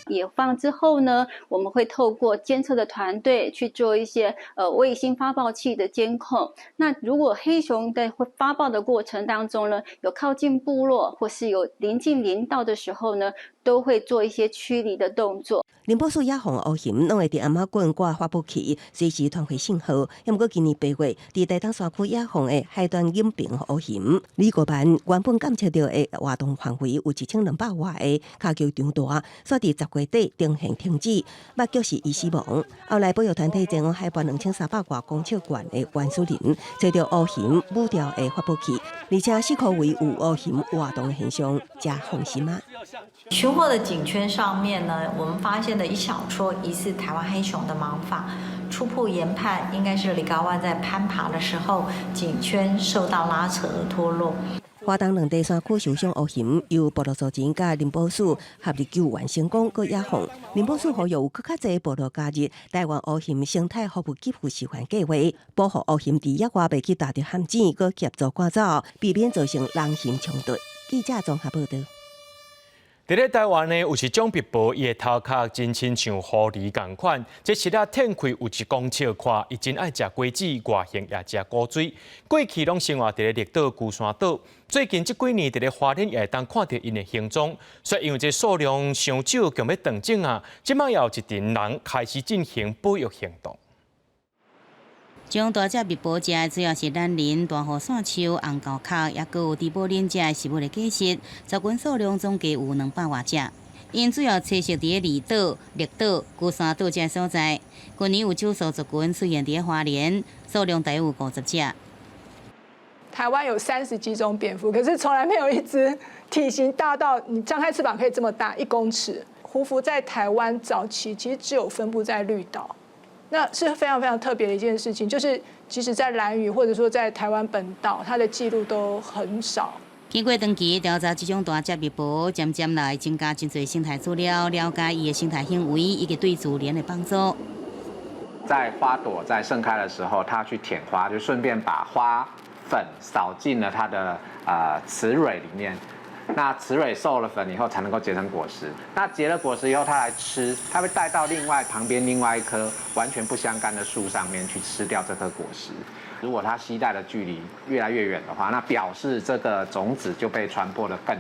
Speaker 6: 野放之後呢，我們會透過監測的團隊去做一些衛星發報器的監控。那如果黑熊在發報的過程當中呢，有靠近部落或是有臨近林道的時候呢，都會做一些驅離的動作。
Speaker 2: 林保署野放烏熊，攏會佇暗仔滾掛發報器，隨時傳回信號。毋過今年8月，佇台東山區野放的海端隱平烏熊，李國辦原本監測著的活動範圍有1200外个跤球場大，煞佇10月底呈現停止，目擊時伊死亡。後來保育團體前往海拔2300外公尺懸的原始林，揣著烏熊舞調的發報器，而且四箍圍有烏熊活動的現象，才放心啊。
Speaker 8: 尋獲的頸圈上面呢，我們發現了一小撮疑似台灣黑熊的毛髮，初步研判應該是里高萬在攀爬的時候頸圈受到拉扯而脫落。
Speaker 2: 花東兩地山區受傷烏熊，由部落族人佮林保署合力救援成功，閣野放。林保署呼籲有閣較濟部落加入台灣烏熊生態服務給付示範計劃，保護烏熊佇野外袂去踏著陷阱，閣協助趕走，避免造成人熊衝突。記者綜合報導。
Speaker 1: 佇咧台灣呢，有一種蜜婆，伊的頭殼真親像狐狸仝款。這爍仔褪開有1公尺寬，伊真愛食瓜子，外形也誠古錐。過去攏生活佇咧綠島、龜山島，最近這幾年佇咧花蓮也會當看著𪜶的行蹤。所以因為這數量傷少，強欲斷種啊，這擺也有一群人開始進行保育行動。
Speaker 7: 這種大隻蜜婆食的主要是欖仁、大雨傘樹、紅豆殼，抑閣有豬寶啉這食物的果實。族群數量總計有200外隻。𪜶主要棲息佇咧離島、綠島、龜山島這所在。近年有少數族群出現佇咧花蓮，數量大約有50隻。
Speaker 9: 台灣有30幾種蝙蝠，可是從來沒有一隻體型大到你張開翅膀可以這麼大1公尺。胡蝠在台灣早期其實只有分布在綠島。那是非常非常特別的一件事情，就是即使在蘭嶼或者說在台灣本島，它的記錄都很少。
Speaker 7: 經過長期調查，這種大隻蜜婆漸漸來增加真濟生態資料，了解伊的生態行為以及對自然的幫助。
Speaker 10: 在花朵在盛開的時候，它去舔花，就順便把花粉掃進了它的雌蕊裡面。那雌蕊受了粉以後，才能夠結成果實。那結了果實以後，它來吃，它會帶到另外旁邊另外一棵完全不相干的樹上面去吃掉這顆果實。如果它攜帶的距離越來越遠的話，那表示這個種子就被傳播得更遠。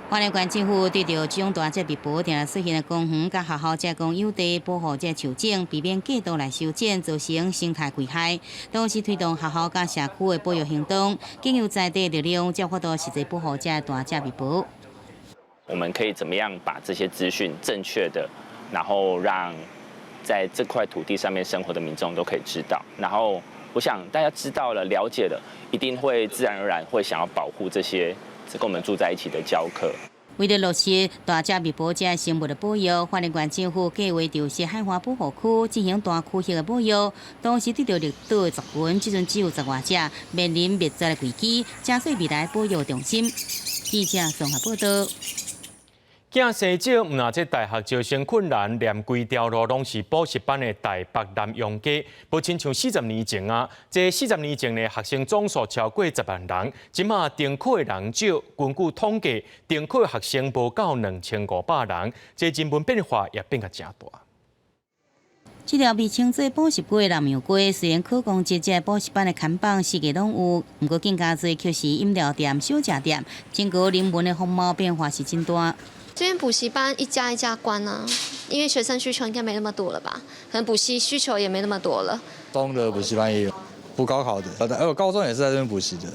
Speaker 7: 花蓮縣政府對著這種大隻蜜婆定定出現的公園佮學校這公有地保護這樹種，避免過度來修剪，造成生態危害。同時推動學校佮社區的保育行動，經由在地力量，才有法度實際保護這大隻蜜婆。
Speaker 11: 我們可以怎麼樣把這些資訊正確的，然後讓在這塊土地上面生活的民眾都可以知道。然後我想大家知道了、了解了，一定會自然而然會想要保護這些跟我們住在一起的嬌客。
Speaker 7: 為了落實大隻蜜婆這生物的保育，花蓮縣政府計劃就海花保護區進行大區域的保育。同時，對著綠島的族群，這陣只有10外隻，面臨滅絕的危機，成做未來保育重心。記者綜合報導。
Speaker 1: 囝生少，毋但這大學招生困難，連規條路攏是補習班的台北南陽街，無親像40年前啊，這四十年前的學生總數超過10萬人，這馬重考的人少。根據統計，重考的學生無夠2500人，這人文變化也變甲誠大。
Speaker 7: 這條被稱做補習街南洋街，雖然可講這這補習班的看板四界攏有，毋過更加濟卻是飲料店、小食店，整個人文的風貌變化是真大。
Speaker 13: 這邊補習班一家一家關啊，因為學生需求應該沒那麼多了吧？可能補習需求也沒那麼多了。
Speaker 14: 中的補習班也有，補高考的，我高中也是在這邊補習的，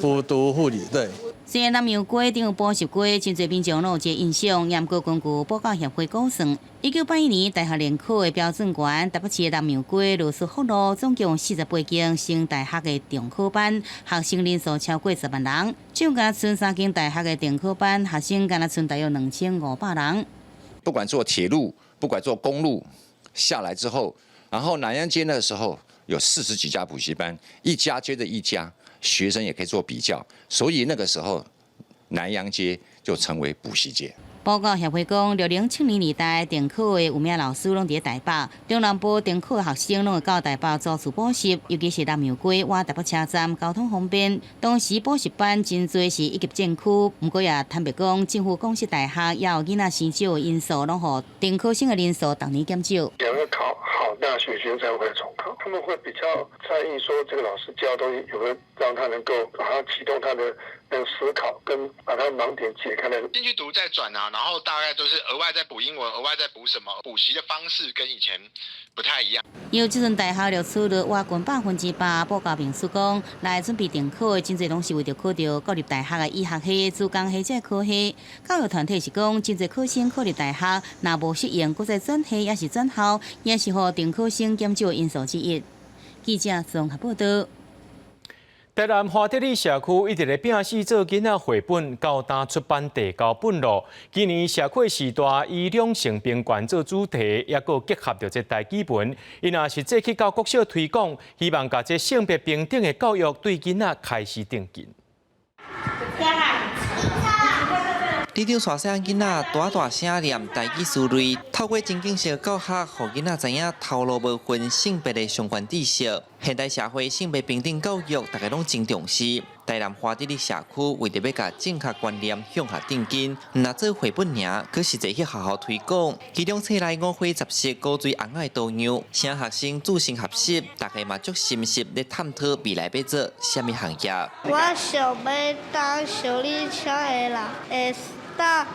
Speaker 14: 補讀護理，對。
Speaker 7: 雖然南洋街頂有補習街，真濟民眾攏有這個印象。毋過根據補教協會估算，1981年大學聯考的標準懸，台北市的南洋街羅斯福路總共48間升大學的重考班，學生人數超過10萬人。只敢若賰三間大學的重考班，學生敢若賰大約2500人。
Speaker 15: 不管坐鐵路，不管坐公路下來之後，然後南陽街那個時候有40幾家補習班，一家接着一家。學生也可以做比較，所以那個時候南陽街就成為補習街。
Speaker 7: 補教協會講，6070年代重考的有名老師攏佇台北，中南部重考的學生攏會到台北租厝補習，尤其是南陽街倚台北車站，交通方便。當時補習班真濟是一級戰區，毋過也坦白講，政府公立大學也有囡仔生少的因素，攏予重考生的人數逐年減少。
Speaker 16: 兩個考好大學學生才會重考，他們會比較在意說這個老師教的東西有沒有讓他能夠馬上啟動他的那個思考，跟把他盲點解開來。
Speaker 17: 進去讀再轉啊，然後大概都是額外再補英文，額外再補什麼？補習的方式跟以前不太一樣。
Speaker 7: 由這陣大學錄取率倚近100%，報教秘書講，來準備重考的真濟攏是為著考著國立大學的醫學系、資工系這科系。教育團體是講，真濟考生考入大學，若無適應，閣再轉系抑是轉校，也是予重考生減少因素之一。記者綜合報道。
Speaker 1: 台南華德里社區一直咧拼死做囡仔繪本，到今出版第九本咯。今年社區時代以兩性平權做主題，抑閣結合著這台語文，𪜶也實際去到國小推廣，希望共這性別平等的教育對囡仔開始定根。
Speaker 18: 里長帶細漢囡仔大大聲念台語詞彙，透過情景式教學，予囡仔知影頭路無分性別的相關知識。現代社會性別平等教育，大家攏真重視。台南華德里社區為著欲共正確觀念向下定根，毋若做繪本爾，閣實際去學校推廣。其中冊內五花十色古錐尪仔的圖樣，請學生自行學習，大家嘛足深入咧探討未來欲做啥物行業。
Speaker 25: 我想欲當修理車的人，會當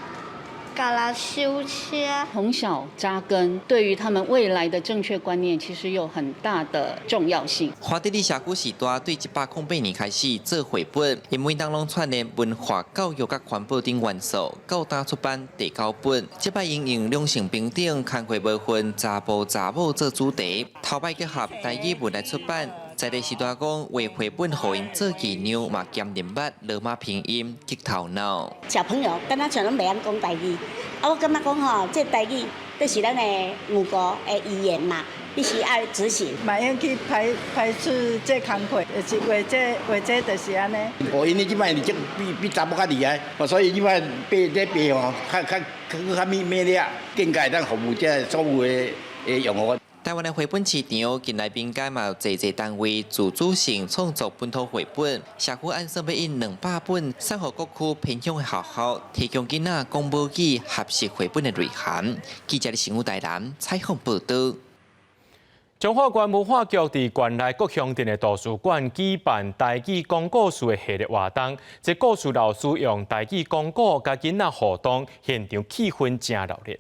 Speaker 25: 共人修車。
Speaker 26: 從小扎根，對於他們未來的正確觀念，其實有很大的重要性。
Speaker 18: 華德里社區時代對108年開始做繪本，𪜶每當攏串聯文化教育佮環保等元素，到今出版第九本。這擺𪜶用兩性平等、工課無分、查埔查某做主題，頭擺結合台語文來出版。在地時代講，畫繪本予𪜶做伎倆，嘛兼認捌羅馬拼音激頭腦。
Speaker 28: 小朋友敢若像攏袂曉講台語，啊，我感覺講吼，這台語這是咱的母國的語言嘛，必須愛執行。
Speaker 29: 嘛用去排排斥這工課，就是畫這畫這就是按呢。
Speaker 31: 哦，因為這擺這比比查某較厲害，所以這擺爬這爬吼，較較較較猛猛掠，更加會當服務這所有的的用戶。
Speaker 18: 台灣的繪本市場近來民間嘛有濟濟單位自主性創作本土繪本，社區按算欲印200本，送予各區偏鄉的學校，提供囡仔講母語學習繪本的內涵。記者的新聞台南採訪報道。
Speaker 1: 彰化縣文化局佇縣內各鄉鎮的圖書館舉辦台語講故事的系列活動，這故事老師用台語講古，佮囡仔互動，現場氣氛真熱烈。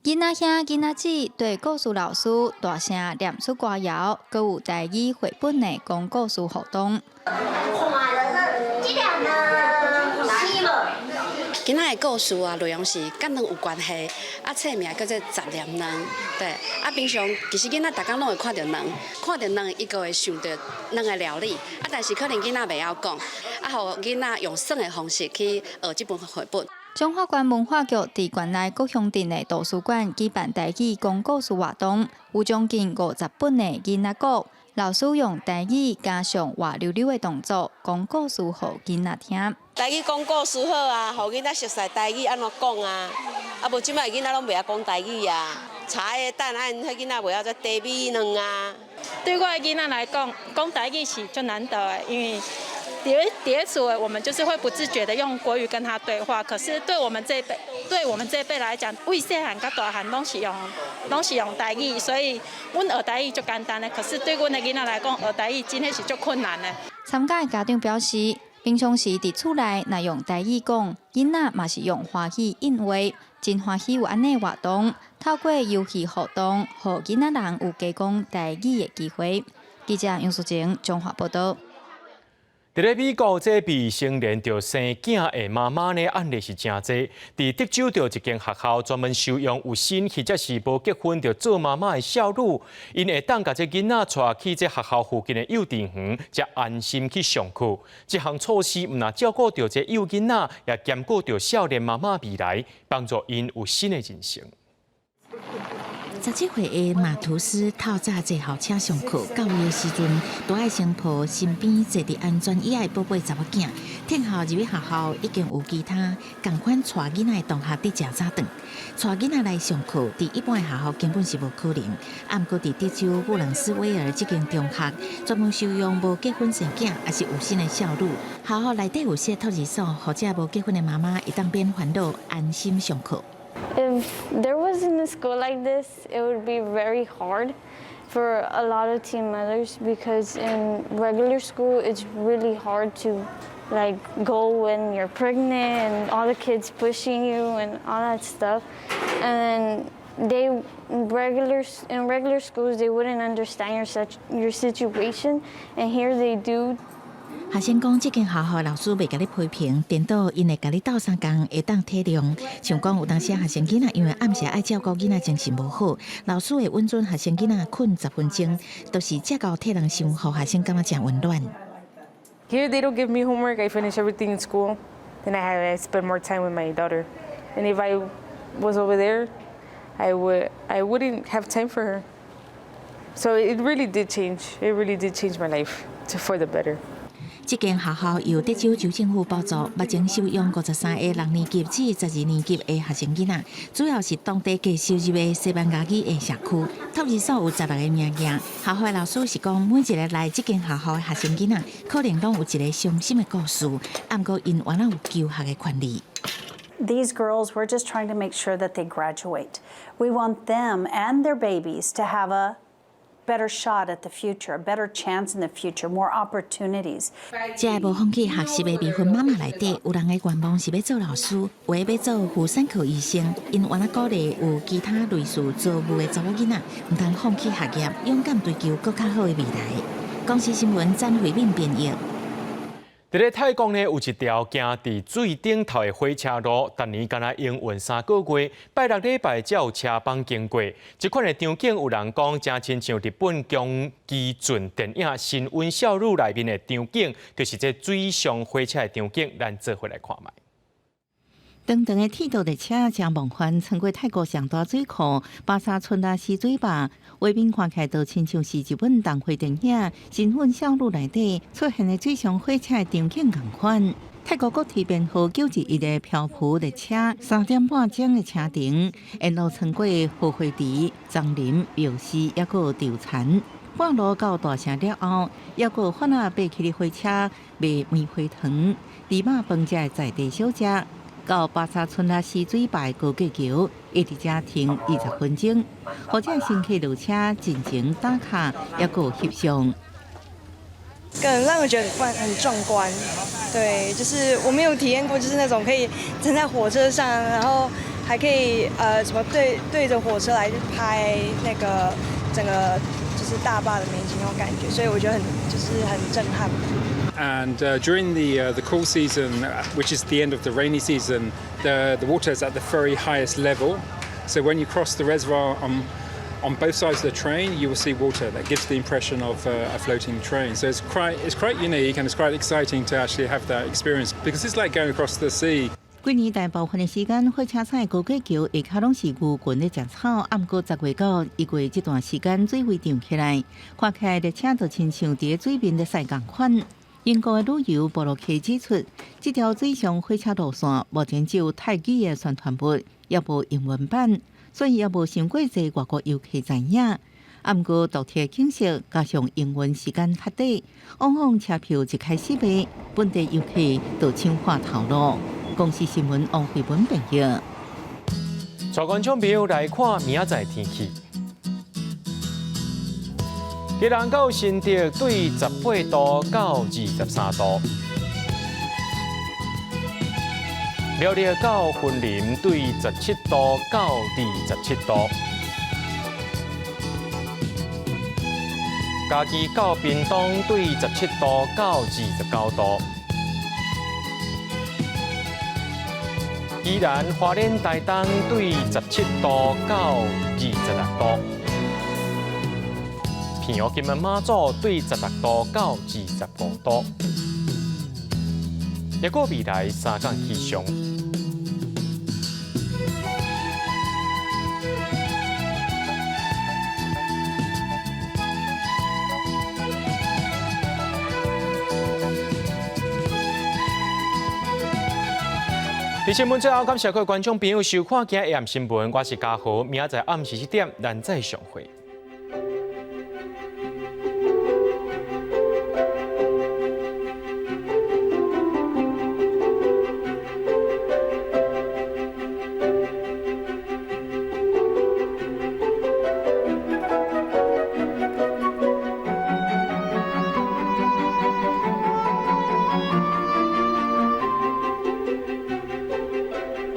Speaker 32: 囡仔兄、囡仔姊對故事老師大聲念出歌謠，閣有台語繪本的講故事互動。
Speaker 33: 囡仔的故事啊，內容是佮卵有關係，啊，冊名叫做《雜念卵》。對，啊，平常其實囡仔逐工攏會看著卵，看著卵，伊閣會想著卵的料理，啊，但是可能囡仔袂曉講，啊，予囡仔用耍的方式去學這本繪本。
Speaker 32: 彰化縣文化局佇縣內各鄉鎮的圖書館舉辦台語講故事活動，有將近50本的囡仔故，老師用台語加上活溜溜的動作講故事予囡仔聽。
Speaker 34: 台語講故事好啊，予囡仔熟悉台語按怎講啊？啊，無這擺囡仔攏袂曉講台語啊。茶葉蛋按彼囡仔袂曉做茶米卵啊。
Speaker 3: 對我的囡仔來講，講台語是足難得的，因為佇咧厝的，我們就是會不自覺的用國語跟他對話。可是對我們這輩，對我們這輩來講，為細漢到大漢攏是用台語，所以阮學台語足簡單的。可是對阮的囡仔來講，學台語真的是足困難的。
Speaker 32: 參加的家長表示，平常時佇厝內若用台語講，囡仔嘛是用華語應話，真歡喜有按呢活動，透過遊戲活動，予囡仔人有加講台語的機會。記者楊淑靜綜合報道。
Speaker 1: 佇咧美國，這未成年就生囝的媽媽呢，案例是誠濟。佇德州就一間學校專門收容有身或者是無結婚就做媽媽的少女，𪜶會當共這囡仔帶去這學校附近的幼稚園，才安心去上課。這項措施毋但照顧著這幼囡仔，也兼顧著少年媽媽未來，幫助𪜶有新的人生。
Speaker 7: 17歲的馬圖斯透早坐校車上課，到位的時陣，都愛先抱身邊坐佇安全椅的寶貝查某囝。聽候入去學校已經有其他仝款帶囡仔的同學佇食早頓。帶囡仔來上課，佇一般的學校根本是無可能。啊，毋過佇德州布朗斯威爾這間中學，專門收容無結婚生囝，抑是有身的少女。學校內底有設托兒所，予這無結婚的媽媽會當免煩惱，安心上課。
Speaker 4: If there wasn't a school like this, it would be very hard for a lot of teen mothers because in regular school it's really hard to like go when you're pregnant and all the kids pushing you and all that stuff. And then they regular in regular schools they wouldn't understand your situation, and here they do.
Speaker 7: 學生講，這間學校老師袂共你批評，顛倒𪜶會共你鬥相共，會當體諒。像講有當時學生囡仔因為暗時愛照顧囡仔，精神無好，老師會允准學生囡仔睏10分鐘，都是這𠢕替人想，予學生感覺誠溫暖。
Speaker 5: Here they don't give me homework. I finish everything in school. Then I spend more time with my daughter. And if I was over there, I wouldn't have time for her. So it really did change. It really did change my life for the better.
Speaker 7: 這間學校由德州州政府補助，目前收容53個六年級至12年級的學生囡仔，主要是當地低收入的西班牙語的社區。托兒所有16個名額。學校的老師是講，每一個來這間學校的學生囡仔，可能攏有一個傷心的故事，毋過𪜶猶有求學的權利。
Speaker 6: These girls, we're just trying to make sure that they graduate. We want them and their babies to have a better shot at the future, a better chance in the future, more opportunities.
Speaker 7: 這個無放棄學習的未婚媽媽內底，有人的願望是欲做老師，有的欲做婦產科醫生。𪜶猶鼓勵有其他類似遭遇的查某囡仔，毋通放棄學業，勇敢追求閣較好的未來。公視新聞詹慧敏編譯。
Speaker 1: 佇咧泰國呢，有一條行佇水頂頭的火車路，逐年敢若營運3個月，拜六禮拜才有車班經過。這款的場景有人講，誠親像日本宮崎駿電影《神隱少女》內面的場景，就是這水上火車的場景，咱做伙來看覓。
Speaker 8: 長長的鐵道列車誠夢幻，穿過泰國上大水庫巴沙春拉溪水壩，畫面看起來就親像是日本動畫電影《神隱少女》內底出現的水上火車的場景仝款。泰國國鐵編號921的漂浮列車，3點半鐘的車程，沿路穿過荷花池、樟林、廟寺，抑閣有稻田。半路到大城了後，抑閣有販仔爬起的火車賣棉花糖、豬肉飯遮的在地小食。到巴沙春拉溪水壩高架橋，一直遮停20分鐘，予遮乘客落車盡情打卡，抑閣有翕相。
Speaker 12: 更讓我覺得很壯觀，對，就是我沒有體驗過，就是那種可以站在火車上，然後還可以什麼對着火車來拍那個整個就是大壩的美景那種感覺，所以我覺得就是很震撼。
Speaker 19: And during the cool season, which is the end of the rainy season, the water is at the very highest level. So when you cross the reservoir on both sides of the train, you will see water. That gives the impression of a floating train. So it's quite unique and it's quite exciting to actually have that experience because it's like going across the sea.
Speaker 8: 規年大部分的時間，火車站的高架橋下跤攏是牛群咧食草。毋過10月到1月這段時間，水位漲起來，看起來列車就親像佇水面咧駛仝款。英國的旅遊部落客指出，這條水上火車路線目前只有泰語的宣傳物，猶無英文版，所以猶無傷過濟外國遊客知影。啊，毋過獨特景色加上營運時間較短，往往車票一開始賣，本地遊客就搶破頭囉。公視新聞王慧文編譯。
Speaker 1: 帶觀眾朋友來看明仔載天氣。基隆到新竹對18度到23度，苗栗到雲林對17度到27度，嘉義到屏東對17度到29度，宜蘭花蓮台東對17度到26度。澎湖金門馬祖對16度到25度，抑閣未來3工氣象。佇新聞最後，感謝各位觀眾朋友收看今日暗新聞，我是嘉豪，明仔載暗時7點，咱再相會。